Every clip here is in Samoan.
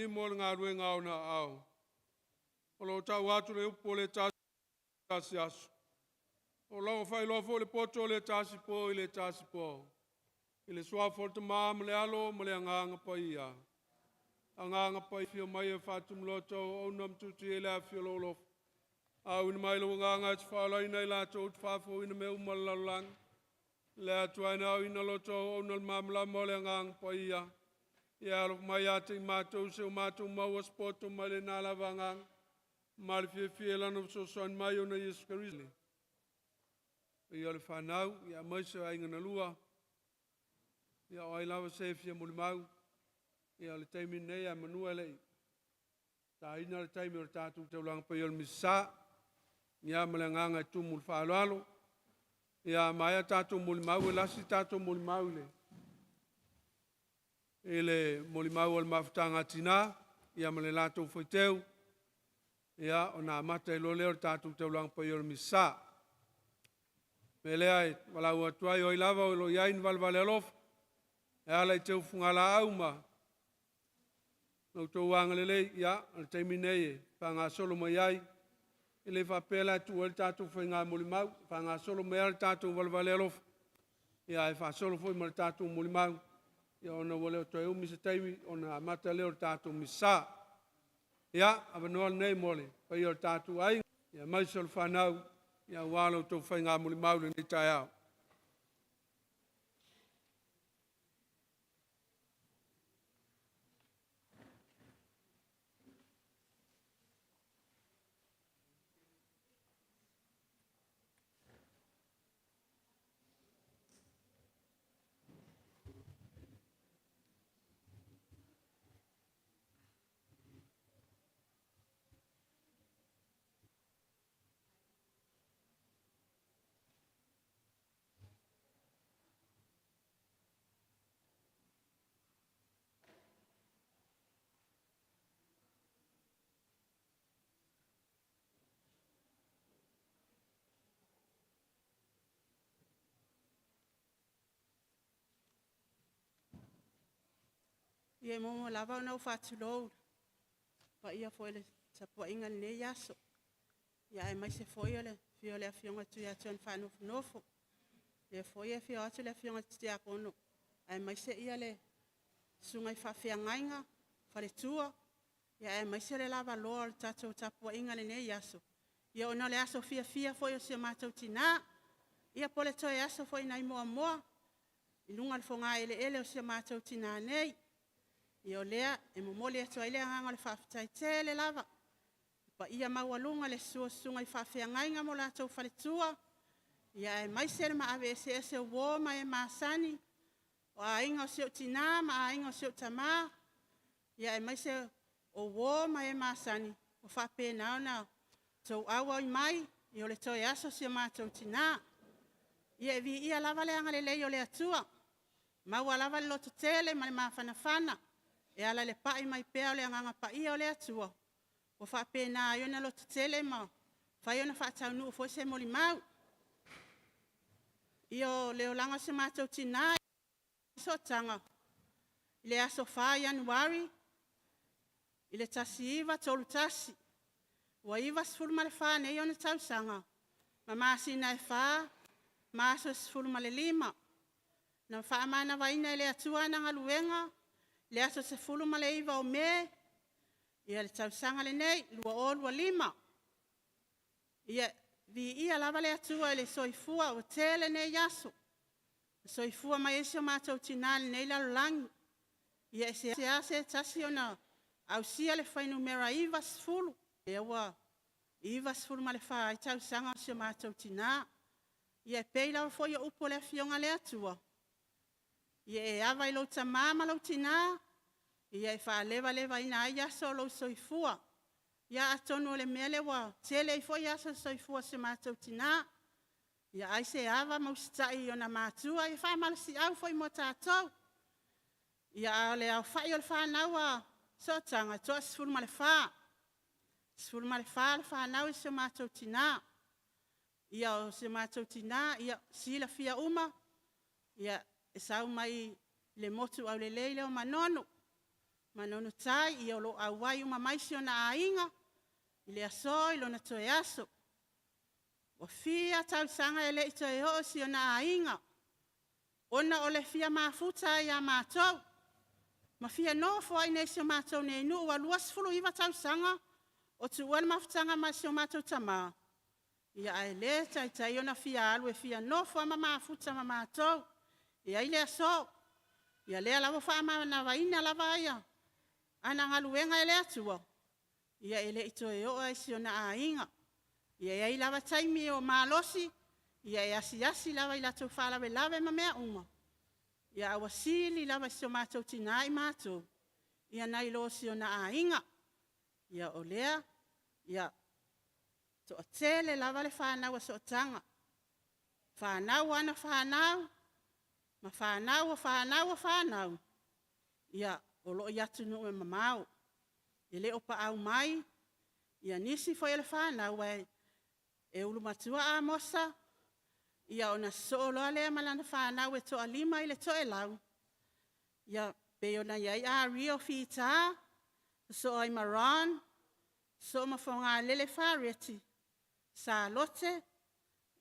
mo le galuega a Ona aao. O lo o tau atu le upu o le tasi aso, o lo o faailoa foi le poto o le tasi po i le tasi po. I le Suafa o le Tama ma le Alo ma le Agaga Paia. Agaga Paia, afio mai e faatumuloto auauna ma tutu le afio o lou Auina mai lou agaga e te faaolaina i latou te faafouina mea uma o le lalolagi. Le Atua e aoina loto auauna le malamalama o le Agaga Paia. Ia alofa mai ia te i matou se o matou maua se poto mai lena lava Agaga ma le fiafia i Lana fesoasoani mai ona Iesu Keriso. Ia o le fanau, ia aemaise o aiga na lua, ia o ai lava se e fia molimau, ia o le taimi lenei ae manu e le i taina le taimi o le tatou taulaga paia o le Misasa. Ia ma le agaga e tumu i le faaaloalo. Ia a maea tatou molimau e lasi le tatou molimau i le molimau a le mafutaga a tina ia ma le latou faiteu, ia ona amata ai loa lea o le tatou taulaga paia o le Misasa. O le mea lea e valaau atu ai, o ai lava o lo o i ai ni valevale alofa e ala i teufugalaau ma lo outou agalelei, ia o le taimi lenei e faagasolo mai ai. E le faapea la e tuu ai le tatou faiga molimau, faagasolo mai lava le tatou valevale alofa, ae faasolo foi ma le tatou molimau, ona ua le toe umi se taimi ona amata lea o le tatou Misasa. Ia, avanoa lenei mo le paia o le tatou aiga, aemaise o le fanau, aua lo outou faiga molimau i lenei taeao. Ia e muamua lava ona ou faatulou i le paia foi o le tapuaiga i lenei aso, aemaise foi o le afio o le Afioga i le Tuiatua Faanofonofo, o lea foi e afio atu le Afioga i le Tiakono aemaise le susuga i faafeagaiga, faletua, aemaise le lavaloa o le tatou tapuaiga i lenei aso, ona o le aso fiafia foi o si o matou tina, ia po o le toe aso foi nai Moamoa i luga o le fogaeleele o si o matou tina nei. Ia o lea e momoli atu ai le agaga o le faafetai tele lava i le paia maualuga i le susu o susuga i faafeagaiga ma o latou faletua, aemaise le maave eseese o uo ma e masani, o aiga o si ou tina ma aiga o si ou tama, aemaise o uo ma e masani ua faapena ona outou auai mai, o le toe aso o si o matou tina. Ia e viia lava le agalelei o le Atua, e maua lava le lototele ma le mafanafana e ala i le pai mai pea o le Agaga Paia o le Atua ua faapena ai ona lototele ma mafai ona faataunuu foi se molimau. Ia, o le olaga o si o matou tina i Sootaga i le aso 4 Ianuari i le 1931, ua 94 nei ona tausaga ma masina e 4 ma aso e 15. Na faamanavaina e le Atua ana galuega i le aso 19 o Me i le tausaga lenei 2025. Ia, viia lava le Atua i le soifua ua tele nei aso na soifua mai ai si o matou tina i lenei lalolagi. Ia e seasea se tasi ona ausia le fuainumera 90, lea ua 94 ai tausaga o si o matou tina. Ia e pei lava foi o upu a le Afioga a le Atua, “Ia e ava i lou tama ma lou tina, e faalevalevaina ai aso o lou soifua.” Ia atonu o le mea lea ua tele ai foi aso o le soifua o si o matou tina. Ia ai se ava ma usitai i ona matua, ia faamalosiau foi mo tatou. Ia, a o le aofai o le fanau a Sootaga, e toa-14, 14 le fanau a si o matou tina. Ia o si o matou tina, e silafia uma, e sau mai le motu aulelei lea o Manono. Manono-tai, ia o lo o auai uma mai si ona aiga i le aso i lona toe aso. Ua fia tausaga e le i toe oo si ona aiga ona o le fia mafuta ai ia matou ma fia nofo ai i si o matou nei nuu. Ua 29 tausaga o tuua le mafutaga ma si o matou tama, ae le taitai ona fia alu e fia nofo lava ma mafuta ma matou. E i ai le aso, ia lea lava ua faamanavaina lava ana galuega e le Atua, ia e le i toe oo lava i si ona aiga. Ia e i ai lava taimi o malosi, ia e asiasi lava i latou faalavelave ma mea uma, ae ua sili lava i si o matou tina i matou nai lo si ona aiga. Ia o lea, e toatele lava le fanau a Sootaga, fanau a ana fanau, ma fanau a fanau a fanau, ia o lo o i atunuu e mamao. E le o paau mai nisi foi o le fanau, aua e ulu matua Amosa, ona sosoo loa lea ma lana fanau e toa-5 i le toelau, e pei ona i ai Ario Fita, sosoo ai ma Ron, sosoo ma Fogalele Fareti, Salote,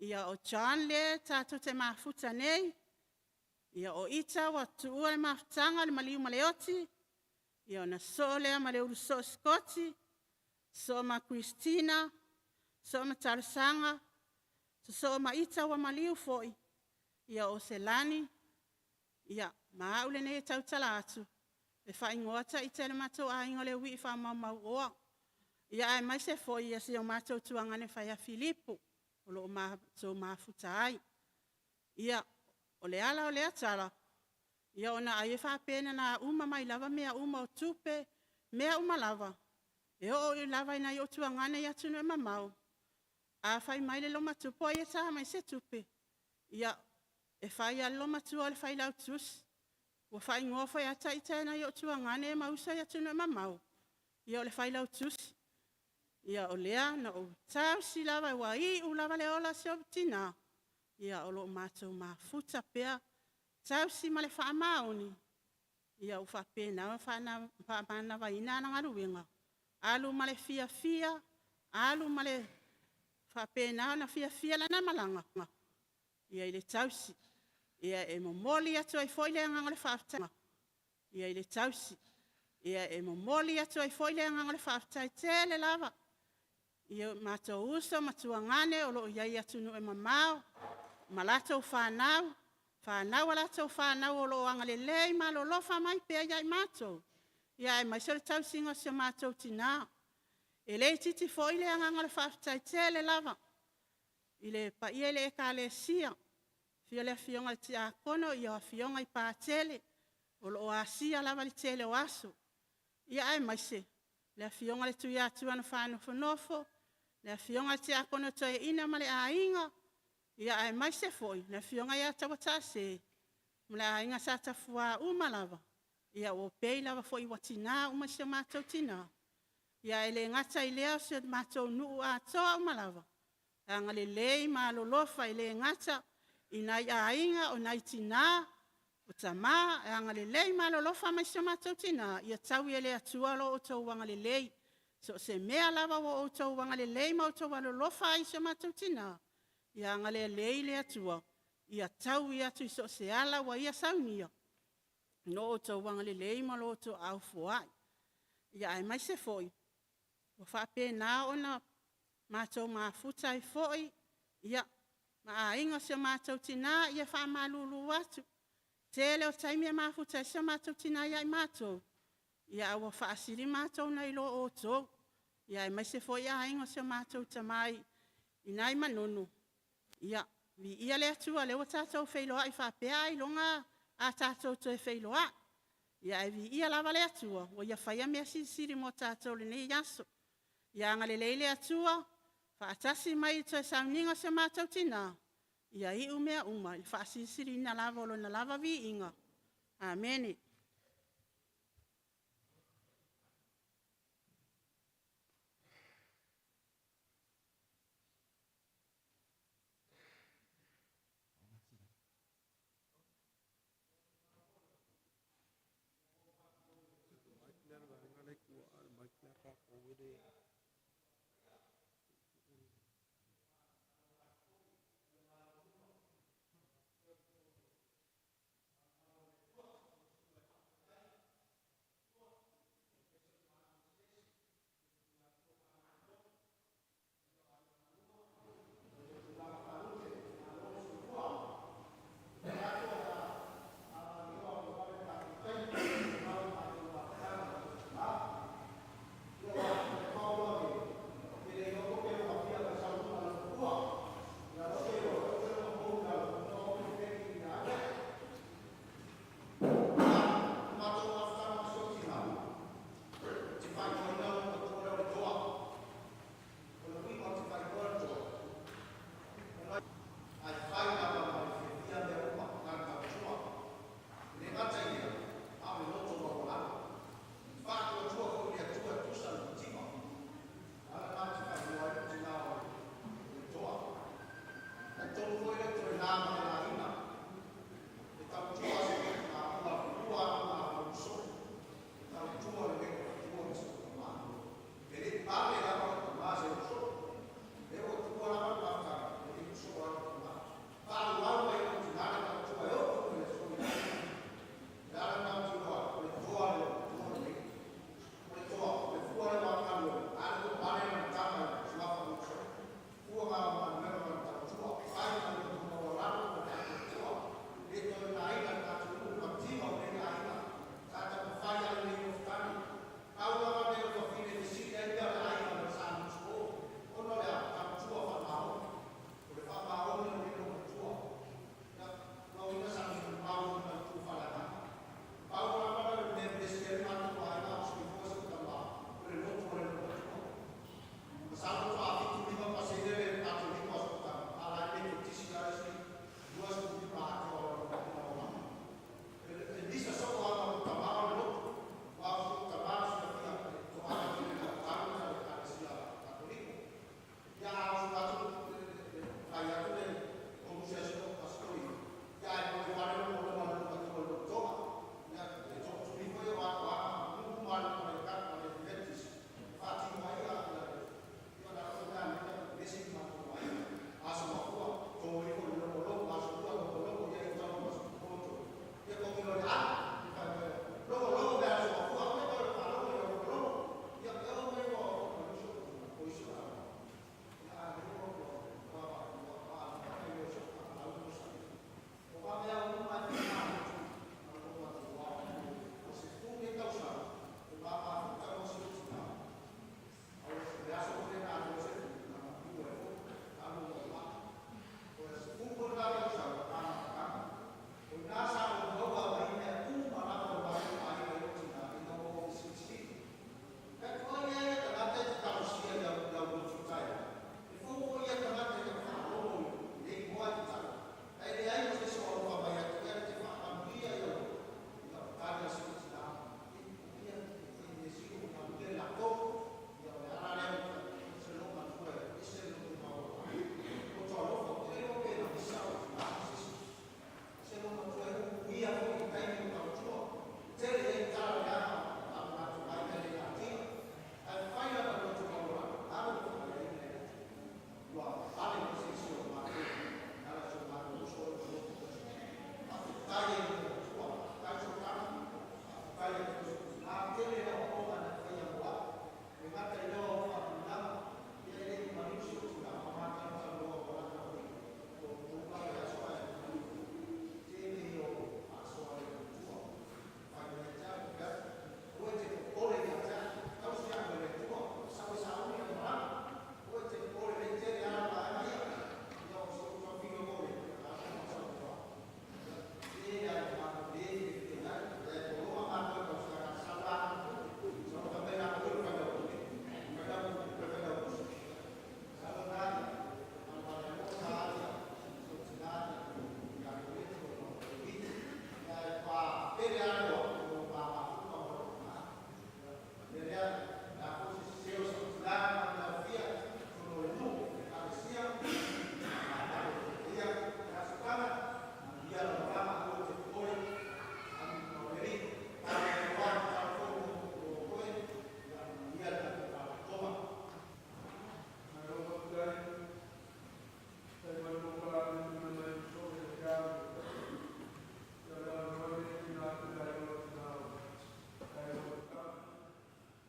o John lea tatou te mafuta nei, o ita ua tuua le mafutaga o le maliu ma le oti, ona sosoo lea ma Leulusoo Sikoti, sosoo ma Christina, sosoo ma Talosaga, sosoo ma ita ua maliu foi, o Selani ma au lenei e tautala atu, e faaigoa ita e le matou aiga o le Alii Faamaumauoa. Ia aemaise foi si o matou tuagane faia Filipo o lo o matou mafuta ai. Ia, o le ala o lea tala, ona ai e faapea na uma mai lava mea uma o tupe, mea uma lava, e oo lava i nai ou tuagane i atunuu e mamao, a fai mai le olomatua, po o ai e ta mai se tupe? Ia, e fai lava le olomatua o le failautusi. Ua faaigoa foi lava ita e nai ou tuagane ma uso i atunuu e mamao, ia o le failautusi. Ia o lea na ou tausi lava, ua iu lava le ola o si ou tina, o lo o matou mafuta pea, tausi ma le faamaoni, ua faapena ona faamanavaina ana galuega, alu ma le fiafia, alu ma le faapena ona fiafia lana malaga i le tausi. Ia, e momoli atu ai foi le agaga o le faafetai i le tausi. E momoli atu ai foi le agaga o le faafetai tele lava i o matou uso ma tuagane o lo o i ai i atunuu e mamao ma latou fanau, fanau a latou fanau o lo o agalelei ma alolofa mai pea ia i matou, aemaise o le tausiga o si o matou tina. E le itiiti foi le agaga o le faafetai tele lava i le paia i le Ekalesia, afio le Afioga i le Tiakono, afioga i Patele o lo o asia lava i le tele o aso, aemaise le Afioga i le Tuiatua na faanofonofo, le Afioga i le Tiakono Toeaina ma le aiga, aemaise foi le Afioga ia Tauataase ma le aiga Sa Tafua uma lava, ua pei lava foi ua tina uma si o matou tina. Ae le gata i lea o si o matou nuu atoa uma lava, agalelei ma alolofa, e le gata i nai aiga, o nai tina, o tama, ae agalelei ma alolofa mai i si o matou tina, ia taui e le Atua lo outou agalelei. So o se mea lava ua outou agalelei ma outou alolofa ai i si o matou tina, ia agalelei le Atua ia taui atu i so o se ala ua Ia saunia lo outou agalelei ma lo outou aao foai. Aemaise foi ua faapena ona matou mafuta ai foi ma aiga o si o matou tina. Ia e faamalulu atu, tele o taimi e mafuta ai si o matou tina ia i matou, ae ua faasili matou nai lo outou, aemaise foi aiga o si o matou tama i ina i Manono. Ia, viia le Atua o lea ua tatou feiloai faapea ailoga a tatou toe feiloai. Ae viia lava le Atua ua Ia faia mea silisili mo tatou i lenei aso. Ia agalelei le Atua faatasi mai i le toe sauniga o si o matou tina, ia iu mea uma i le faasilisiliina lava o Lona lava viiga. Amene.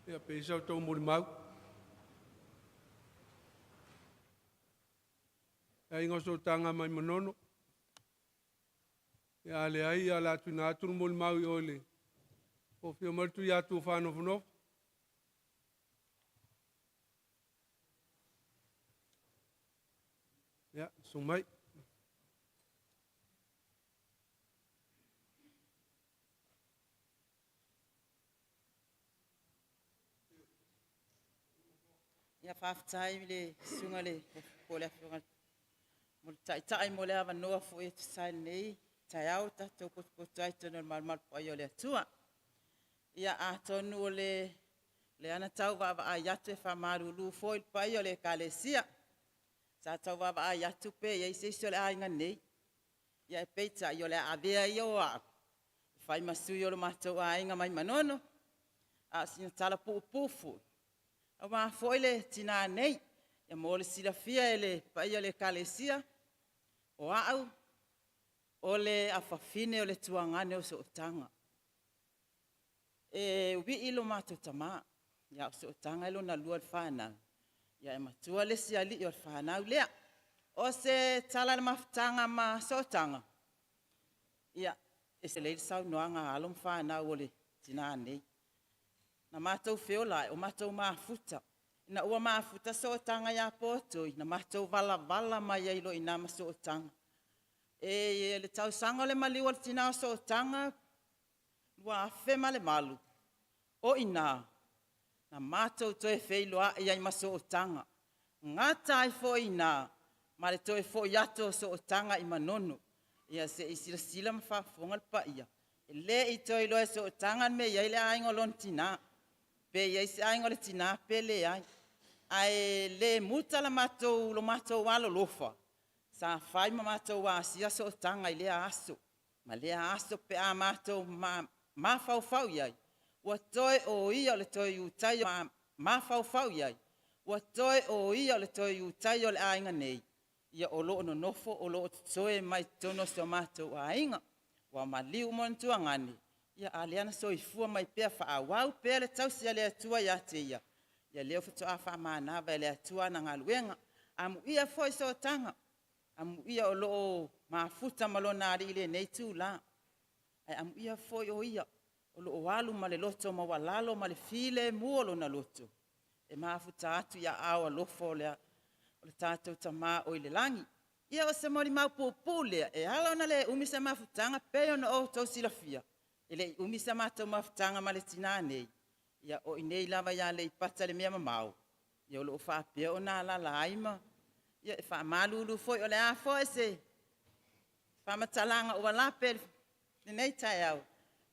Ia pe i sau tau molimau. E aiga o sootaga mai Manono. Ia a leai, ia o le a tuuina atu le molimau i o i le afio mai o le Tuiatua Faanofonofo. Ia, susu mai. Ia faafetai i le susuga i le, po o le Afioga mo le Taitai mo le avanoa foi e tusa ai o lenei taeao ua tatou potopoto ai i totonu o le malumalu paia o le Atua. Ia atonu o lea na tau vaavaai atu e faamalulu foi i le paia o le Ekalesia, sa tau vaavaai atu pe i ai se isi o le aiga nei, ae peitai o le a avea ia o au e fai ma sui o le matou aiga mai Manono. A o sina tala puupuu foi aua foi le tina nei. Mo le silafia e le paia o le Ekalesia, o au o le afafine o le tuagane o Sootaga. E wii lo matou tama, a o Sootaga e lona lua i le fanau, ae matua le isi alii o le fanau lea. O se tala i le mafutaga ma Sootaga, ia, e lelei le saunoaga a alo ma fanau a le tina nei. Na matou feola ai, matou mafuta. Ina ua mafuta Sootaga ia Potoi, na matou valavala mai ai loa i ina ma Sootaga. I le tausaga o le maliu o le tina o Sootaga 2008, o i ina na matou toe feiloai ai ma Sootaga, gata ai foi i ina ma le toe foi atu o Sootaga i Manono. Ia se i silasila ma faafofoga le paia, e le i toe iloa e Sootaga le mea e i ai le aiga o lona tina, pe i ai se aiga o le tina pe leai. Ae le muta lo matou alolofa, sa fai ma matou asia Sootaga i lea aso ma lea aso pe a matou mafaufau i ai, ua toe o ia o le toe Ulutaia o le aiga nei, ia o lo o nonofo o lo o totoe mai totonu o si o matou aiga. Ua maliu ma ona tuagane, a o lea na soifua mai pea faaauau pea le tausi a le Atua ia te ia, ia lea faatoa faamanava e le Atua ana galuega. Amuia foi Sootaga, amuia o lo o mafuta ma lona Alii i lenei itula, ae amuia foi o ia o lo o alu ma le loto maualalo ma le filemu o lona loto e mafuta atu i aao alofa o le tatou Tama o i le lagi. Ia o se molimau puupuu lea, e ala ona le umi se mafutaga e pei ona outou silafia, e le i umi se matou mafutaga ma le tina nei, o i inei lava i Aleipata i le mea mamao o lo o faapea ona alaala ai ma… Ia e faamalulu foi, o le a foi se faamatalaga ua lape i lenei taeao,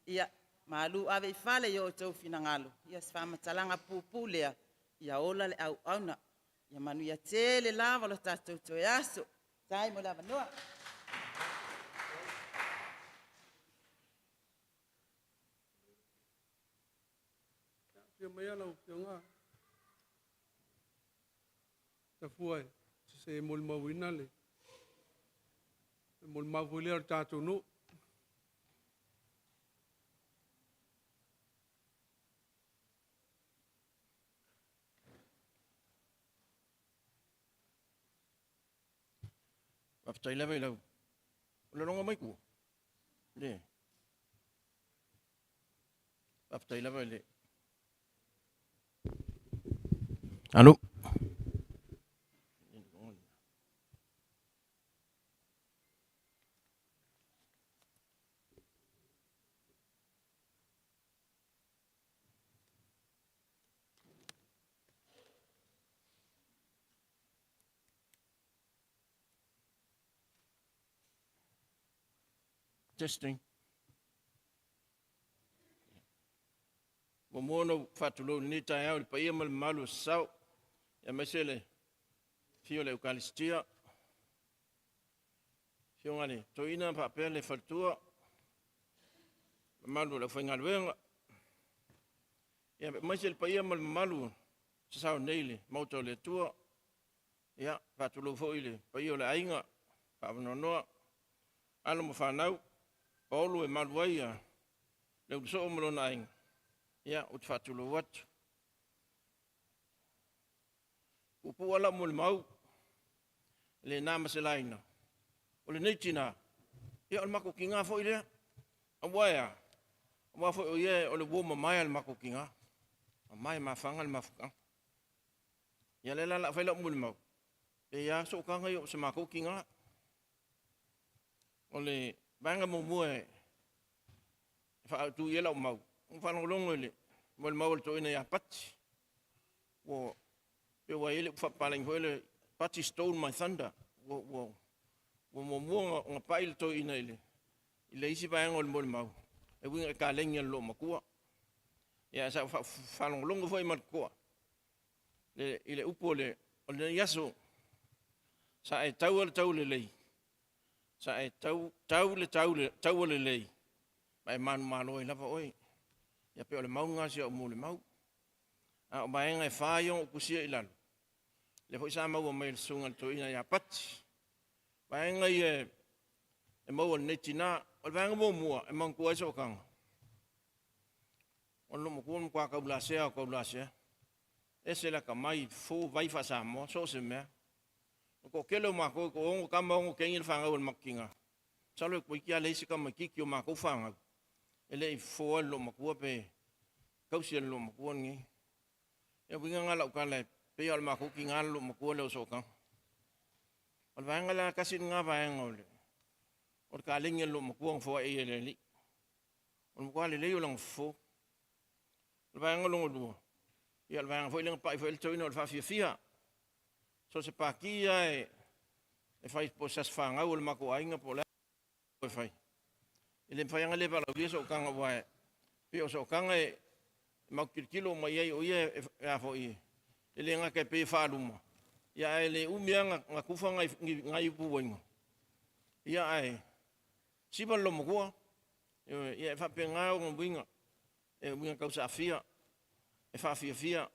ia malu ave i fale i o outou finagalo. Ia o se faamatalaga puupuu lea, ia ola le auauna. Ia manuia tele lava lo tatou toe aso. Faafetai mo le avanoa. Afio maia lau Afioga Tafua se i e molimauina le molimau foi lea a le tatou nuu. Faafetai lava i lau... O le logo mai tua? Le. Faafetai lava i le... Alo. Testing. Muamua ona ou faatulou i lenei taeao i le paia ma le mamalu o Sasae, aemaise le afio o le Ekalesia, afioga i le Toeaina faapea le faletua, le mamalu o le aufaigaluega, aemaise le paia ma le mamalu o Sasae nei i le Maota o le Atua. Ia, faatulou foi i le paia o le aiga faanoanoa, alo ma fanau, paolo e malu ai le Ulusoo ma lona aiga, ia ou te faatulou atu. E puupuu lava lau molimau, e le na ma se laina, o lenei tina, ia o le matou tina foi lea. Aua e a? Aua foi o ia o le uo mamae a lo matou tina, mamae mafaga le mafutaga. Ia o lea la o le a fai lau molimau, e leai lava Sootaga ia o si o matou tina. O le vaega muamua e faaautu i ai lau mau, na ou faalogologo i le molimau a le toeaina ia Pati, ua Pe ua i ai le upu faapapalagi foi lea, Pati stole my thunder. Ua, ua, ua muamua ona pai le toeaina i le, i le isi vaega o le molimau, e uiga i kalegi a le loomatua. Ia, sa ou faalogologo foi ma le totoa i le upu o le, o lenei aso, sa e taua le tau lelei, sa e tau, tau le tau, le taua lelei, ma e manumalo ai lava oe. Ia pei o le mau lena a si au molimau. A o vaega e fa ia na ou tusia i lalo, lea foi sa maua mai e le susuga i le toeaina ia Pati. Vaega ia e maua e lenei tina. O le vaega muamua e manatua ai sootaga, o le loomatua matua taulasea o taulasea. Ese le atamai, fofo vai faa-Samoa, so o se mea. O le toatele o matou e toaono tama, ono teine le fanau a le matou tina. Masalo e toeitiiti lava leai se tamaitiiti o matou fanau e le i fofoa e le loomatua pe tausi e le loomatua lenei. Ia uiga lena o lau tala, e pei lava o le matou tina le loomatua lea o Sootaga. O le vaega la, tasi lena vaega o le kalegi a le loomatua na foai ai e le Alii. O le matua lelei o lana fofo. O le vaega lona lua, ia o le vaega foi lea na pai foi i ai le toeaina o le faafiafia. So o se pati lava e fai po o se aso fanau a le matou aiga po o le a e fai, e le mafai lava ona le valaaulia Sootaga aua e pei o Sootaga e matou te tilotilo uma i ai o ia e a foi e le gata e pei e faaluma, ae le umi lava ona tufa nai upu uaina, ae siva le loomatua. Ioe, ia e faapena ona uiga, e uiga tausaafia, e faafiafia,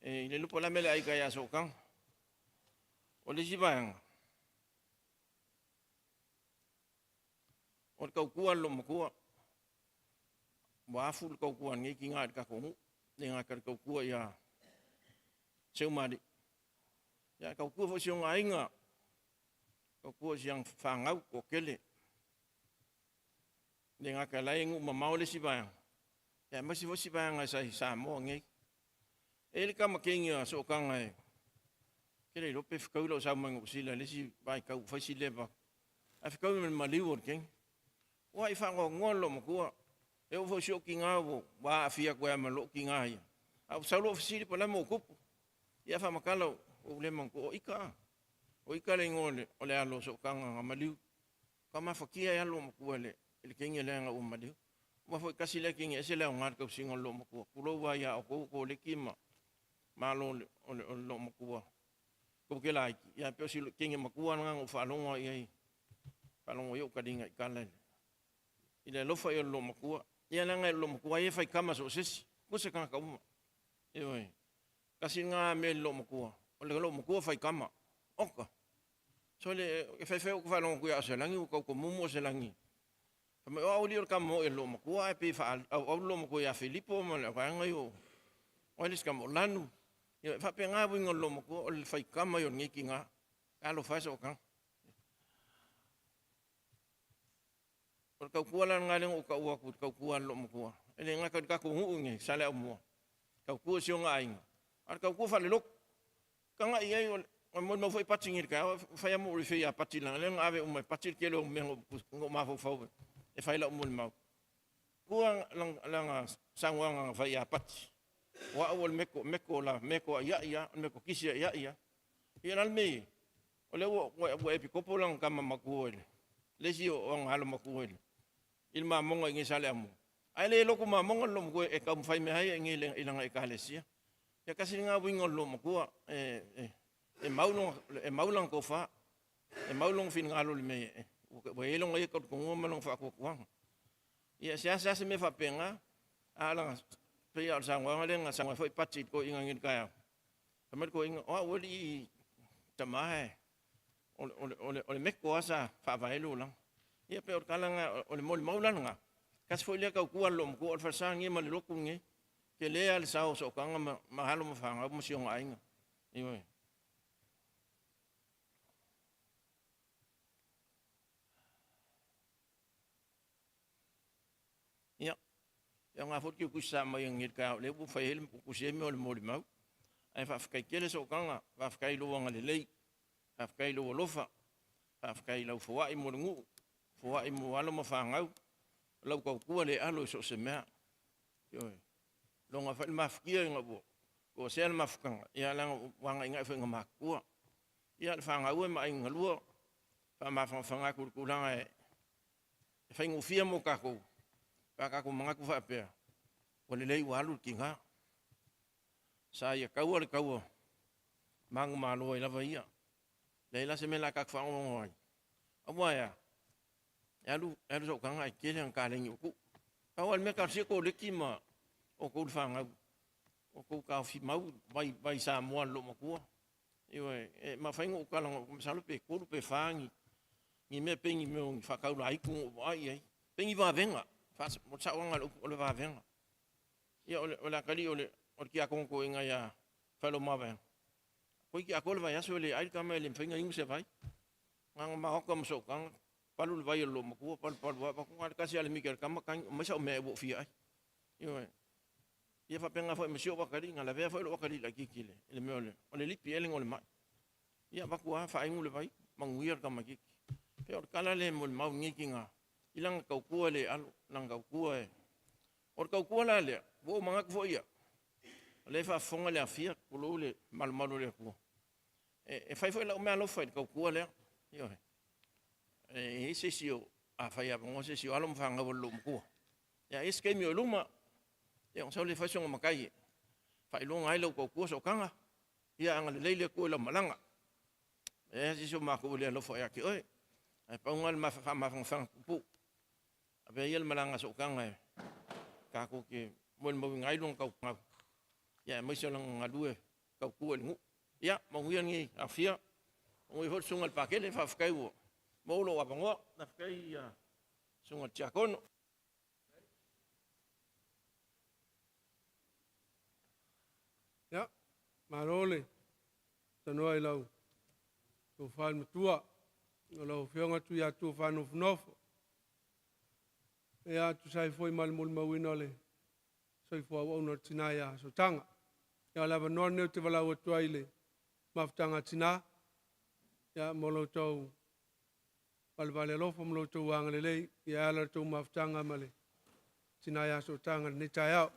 e le iloa po o le a le mea o le a ita ia Sootaga. O le isi vaega, o le tautua a le loomatua. Ua afu le tautua a lenei tina i le tatou nuu, e le gata i le tautua ia Seumaali, ae tautua foi i si ona aiga, tautua i si ana fanau toatele. E le gata o la e nuu mamao le isi vaega, aemaise foi isi vaega sa i Samoa nei. E i ai le tama teine a Sootaga e te le iloa pe fetaui lau sau mai Niu Sila i le isi vaitau ua fai si leva, ae fetaui ma le maliu o le teine. Ua i faanoanoa le loomatua, e oo foi i si ou tina ua aafia atu ai lava ma lou tina ia. Ae ua sau loa fesili po o le a le mea ua tupu. Ia faamatala ua ou le manatua, o Ika, o Ika le igoa o le alo o Sootaga na maliu. Ua mafatia ai lava le loomatua i le teine lea ina ua maliu. Aua foi tasi lea teine e ese le aoga i le tausiga o le loomatua, tulou lava ia outou o koleki ma alo o le loomatua tou te laiti, ae pei o si teine matua lena na ou faalogo i ai, faalogo i ai ou taliga i tala i le alofa ia o le loomatua. Ia leaga o le loomatua ia e faitama so o se isi, aua se tagata uma. Ioe. Tasi lena mea i le loomatua, o le loomatua faitama. Oka. Sole, e faifai ou te faalogo atu ia Asoilagi ua tau tomumu Asoilagi. Fai mai, o au alii o le tama moi a le loomatua, ae pei e faaauau le loomatua ia Filipo ma le vaega ia o ai le isi tama o Lanu. Ia, e faapena uiga o le loomatua, o le faitama ia o lenei tina. Talofa e sootaga. O le tautua la lena lea na ou taua atu i le tautua a le loomatua. E le gata i le tatou nuu i inei i Saleaaumua, tautua i si ona aiga, a o le tautua faalelotu. Tagai i ai, na molimau foi Pati nei i le taeao, fai lava ma ou refer ia Pati leaga o lea na ave uma e Pati le tele o mea na ou mafaufau e fai lau molimau. Ua lana saunoaga na fai ia Pati, o au o le meko, meko la, meko aiai lava, o le metotisi aiai lava. Ia o le a le mea e i ai? O lea ua epikopo lana tama matua i le, le isi o ana alo matua i le mamoga i inei i Saleaaumua, ae le lotu mamoga le loomatua e taumafai mea ai i inei i lana ekalesia. Ia tasi lena uiga o le loomatua, e mau lana tofa, e mau lona finagalo i le mea ua i ai lona ia talitonuga ma lona faatuatuaga. Ia seasea se mea faapena, a o pei lava o le saunoaga lea na saunoa ai foi Pati i le toeaina nei i le taeao, fai mai le toeaina, o au alii tama e, o le meko lava sa faavae le olaga. Ia pei o le tala lena, o le molimau la lena, tasi foi lea tautua a le loomatua, o le falesa lenei ma le lotu lenei, tele lava le sao o sootaga ma alo ma fanau ma si ona aiga. Ioe. Ia, e aoga foi le kiukiusi sa aumai nei i le taeao, o lea ua fai ai, ua tusi ai mea o le molimau. Ae faafetai tele sootaga, faafetai i lou agalelei, faafetai i lou alofa, faafetai i lau foai mo le nuu, foai mo alo ma fanau, o lau tautua le alo i so o se mea. Ioe. Logo foi le mafatia ina ua Po o sea le mafutaga, ia leaga ua agaigai foi i matutua. Ia le fanau e ma aiga galua, faamafanafanaga atu i le tulaga e faigofie mo tatou, pe a tatou manatu faapea, ua lelei ua alu le tiga. Sa ia taua le taua manumalo ai lava ia. Leai la se mea o le a tatou faanoanoa ai, aua e a? E alu e alu sootaga ae tele ana taleni ua tuu. Pau lava le mea talosia koleti ma outou le fanau, outou taofi mau vai vai Samoa a le loomatua. Ioe, e mafai ona ou talanoa masalo pe 3 pe 4 ni ni mea pei ni mea o ni faataulaitu na ou vaai i ai, pei ni vavega, o le saoaga o le upu o le vavega. Ia o le atalii o le tiakono toeaina ia Faleomavaega, toeitiiti atoa le vaiaso e le ai le tama e le mafai ona inu se vai. Na ona maota ma sootaga, palu le vai a le loomatua, palu palu lava, vaai atu na o le tasi lava o le mita i le tama tagi, aumai sau mea ua ou fia ai. Ioe. Ia faapena foi ma si ou atalii, na lavea foi lou atalii laitiiti i le mea o le lipi ea le igoa o le mai. Ia avatu lava faainu le vai, manuia le tamaitiiti. Pei o le tala lea e molimau i lenei tiga i lana tautua le alo, lana tautua e... O le tautua la lea, ua ou manatu foi au, o lea e faafofoga le afia, tulou le malumalu o le Atua, e fai foi lau meaalofa i le tautua lea. Ioe. E i ai se isi o, afai e avanoa se isi o alo ma fanau a le loomatua, ia e i ai se taimi o i luma, ia ona sau lea e fai sona matai e faailoga ai lau tautua sootaga, ia agalelei le Atua i lau malaga. E leai se isi o matou e le alofa ia te oe, ae pau lena o le faamafanafanaga puupuu. Avea ia le malaga a sootaga e tatou te molimauina ai lona tautua, ia aemaise o lana galue tautua i le nuu. Ia manuia lenei aofia, manuia foi le susuga i le Pakele, faafetai ua maua lou avanoa. Faafetai i le susuga i le Tiakono. Ia, malo le tanoa i lau tofa i le matua, o lau Afioga Tuiatua Faanofonofo. Ia, tusa ai foi ma le molimauina o le soifua auauna o le tina ia Sootaga. Ia, o le avanoa lenei ou te valaau atu ai i le Mafutaga a Tina, ia, mo lo outou valevale alofa ma lo outou agalelei e ala i le tou mafutaga ma le tina ia Sootaga i lenei taeao.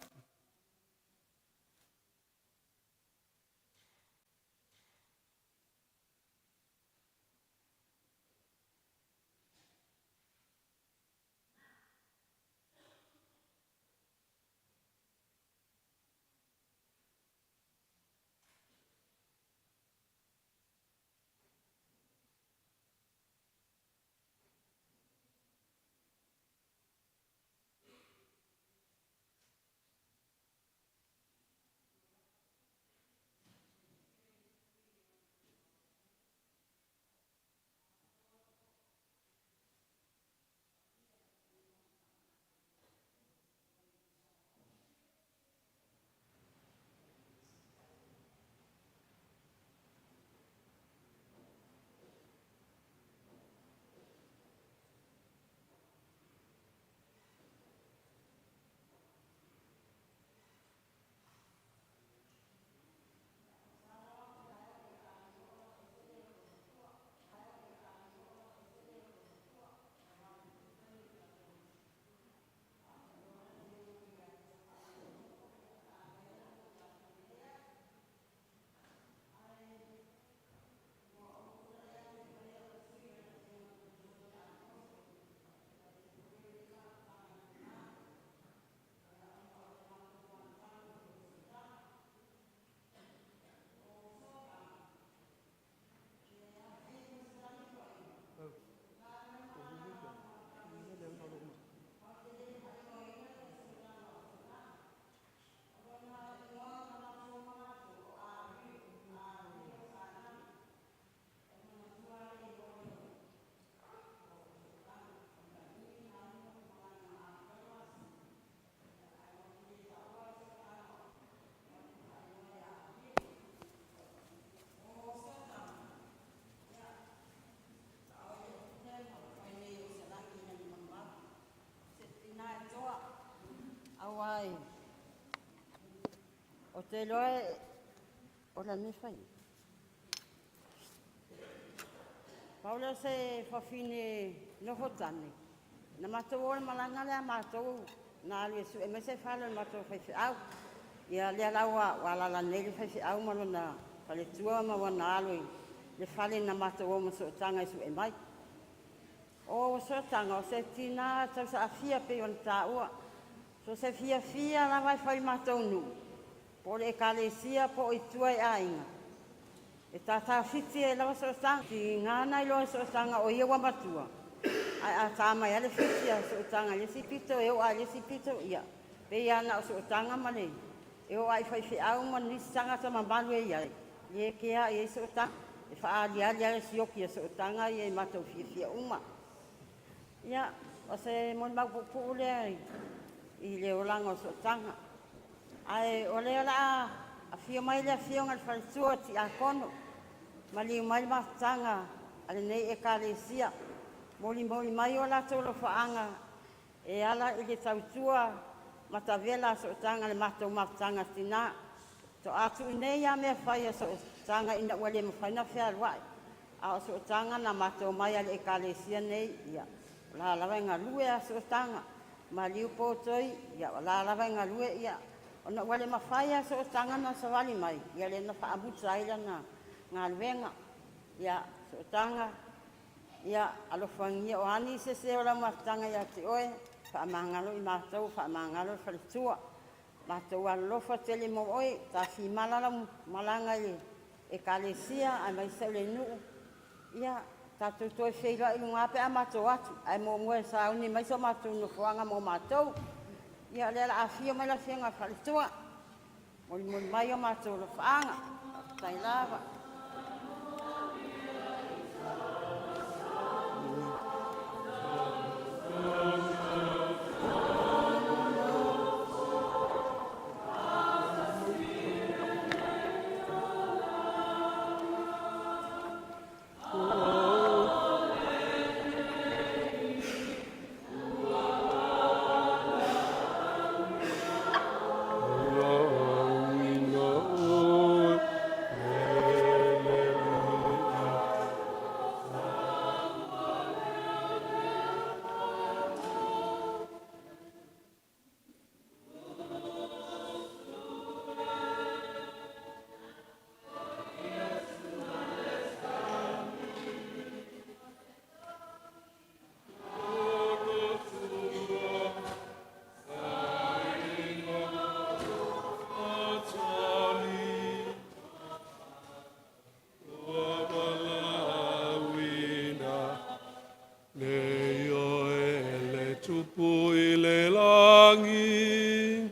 Auai, o te iloa o le a le mea e fai ai? Pau lea o se fafine nofo tane, na matou o i le malaga lea a matou na alu e sue mai se fale o le matou faifeau. Ia lea la ua alaala nei le faifeau ma lona faletua ma wana alo i le fale na matou o ma Sootaga e su'e mai. O Sootaga o se tinā tausaafia pei ona tāua. So o se fiafia lava e fai i matou nuu, po o le ekalesia po o i tua i aiga, e tātāfiti ai lava Sootaga. Tiga na iloa e Sootaga o ia ua matua, ae a tā mai lava le fiti a Sootaga i le isi pito e oo lava i le isi pito, ia pei lava na o Sootaga ma le e oo lava i faifeau ma nisi tagata mamalu e i ai, le kea i ai Sootaga. E faaaliali lava le sioki a Sootaga ia i matou fiafia uma. Ia, o se molimau puupuu lea i le olaga o Sootaga. Ae o lea o le a afio mai le afioga i le faletua Tiakono, maliu mai le mafutaga a lenei ekalesia, molimoli mai o latou alofaaga e ala i le tautua matavela a Sootaga i le matou mafutaga tinā. Faatoa tuu nei lava mea fai a Sootaga ina ua le mafai ona fealuai, a o Sootaga na matou omai lava i le ekalesia nei, ia o la lava e galue a Sootaga. Maliu potoi, ia o la lava e galue, ia ona ua le mafai lava e Sootaga ona savali mai, ia lea na faamuta ai lana galuega. Ia Sootaga, ia alofagia o a nisi sese o lau mafutaga ia te oe, faamagalo i matou, faamagalo le faletua. Matou alolofa tele mo oe, tafimala lau malaga i le ekalesia aemaise o le nuu. Ia tatou toe feiloai i luga pe a matou o atu, ae muamua e sauni mai so matou nofoaga mo matou. Ia o lea o le a afio mai le afioga i le faletua, molimoli mai o matou alofaaga. Faafetai lava. Le ioe le tupu i le lagi,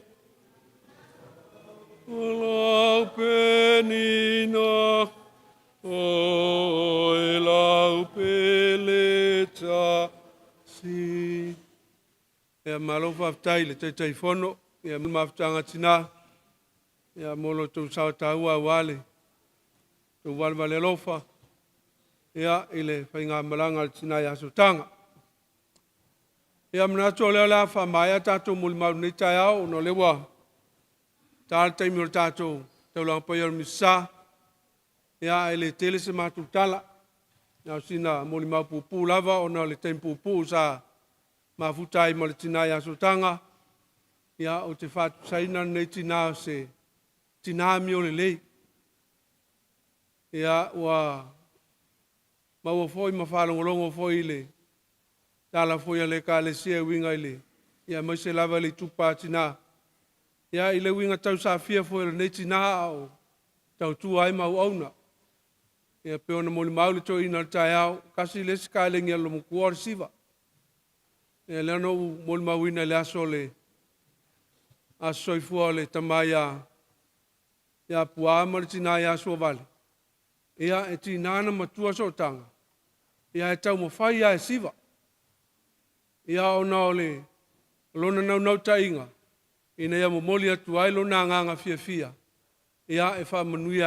o lau penina, o e lau pele tasi. Ia malo faafetai i le Taitaifono, ia ma le mafutaga tinā, ia mo lo outou sao taua aua le tou valevale alofa ia i le faigamalaga a le tina ia Sootaga. Ia manatu o lea o le a faamaea tatou molimau i lenei taeao ona o lea ua ta le taimi o le tatou taulaga paia o le Misa, ia ae le tele se matou tala. Na o sina molimau puupuu lava ona o le taimi puupuu sa mafuta ai ma le tina ia Sootaga. Ia, ou te faatusaina lenei tina o se tina amio lelei. Ia, ua maua foi ma faalogologo foi i le tala foi a le Ekalesia e uiga i le, aemaise lava i le itupa tina, ia i le uiga tausaafia foi o lenei tina a o tautua ai ma auauna. Ia pei ona molimau le toeaina o le taeao, tasi le isi kalegi a le olomatua o le siva. Ia lea na ou molimauina i le aso soifua o le tama ia Puaa ma le tina ia Suavale, ia e tiga ona matua Sootaga, ae taumafai lava e siva. Ia ona o lona naunautaiga, ina ia momoli atu ai lona agaga fiafia e faamanuia.